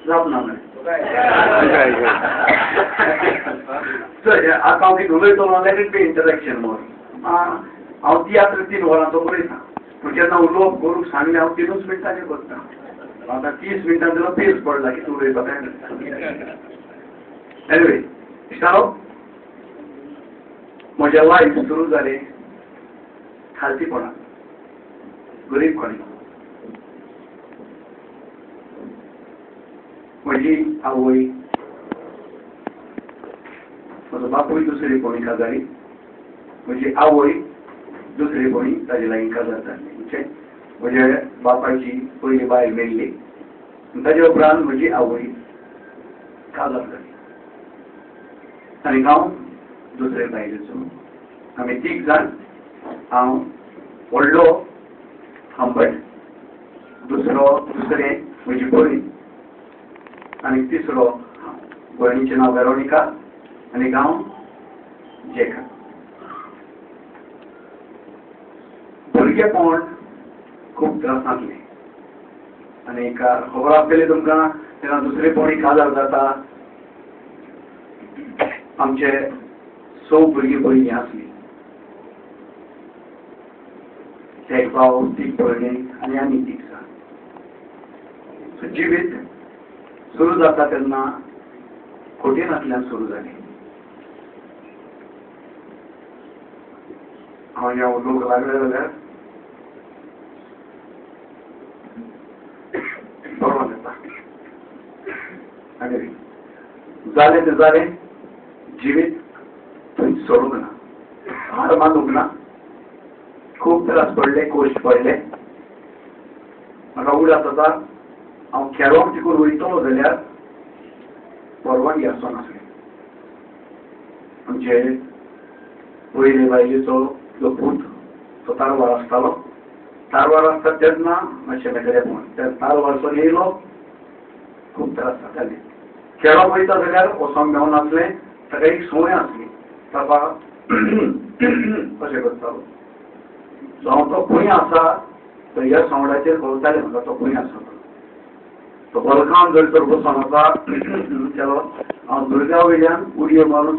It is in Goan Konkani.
जाप ना मरे. आतां हांव कितें उलयतलो, let it be interaction more. हांव तियात्र 3 वरांचो बरयता, पूण जेन्ना उलोवप करूंक सांगलें हांव 3 मिनटांचेर करता. आतां 30 मिनटां जाल्यार पेस पडला कितें उलयता तें. एनिवे इश्टानो, म्हजें लायफ सुरू जालें खालतीपणान, गरीबपणान. म्हजी आवय, म्हजो बापूय दुसरे कोणी काजारी, म्हजी आवय दुसरे कोणी ताजे लागीं काजार जाल्ली. म्हणजे म्हज्या बापायची पयली बायल मेल्ली, ताजे उपरांत म्हजी आवय काजार जाली आनी हांव दुसरे बायलेचो. आमी 3 जाण, हांव व्हडलो आंबट, दुसरें म्हजी भयण आनी तिसरो हांव. भयणीचें नांव वेरोनिका आनी हांव जेका. भुरगेपण खूब त्रासांतलें आनी खबर आसतली तुमकां, तेन्ना दुसरेपणी काजार जाता. आमचे 6 भुरगीं भयणी आसलीं, एक भाव, 3 भयणी आनी आमी 3 जाण. जिवीत सुरू जाता तेन्ना कठीणांतल्यान सुरू जालें. हांव ह्या उलोवंक लागलें जाल्यार बरोवन येता. आनी जालें तें जालें, जिवीत थंय सोडूंक ना, हार मानूंक ना. खूब त्रास पडले, कश्ट पडले. म्हाका उगडास जाता, हांव खेळोंक तिकून वयतलो जाल्यार परवानगी आसनासली. आमचे पयले बायलेचो जो पूत तो तारवार आसतालो. तारवार आसता तेन्ना मातशें मेकळेपण, त्या तारवारसून येयलो, खूब त्रास जाताले. खेळोंक वयता जाल्यार वचोंक मेळनासलें. ताका एक संवय आसली, ताका अशें करतालो. सो हांव तो खंय आसा तर ह्या सांवडाचेर कळटालें म्हाका तो खंय आसा. तो बलकान जर तर बसोन आसा केलो, हांव दुर्गा वयल्यान उडयो मारून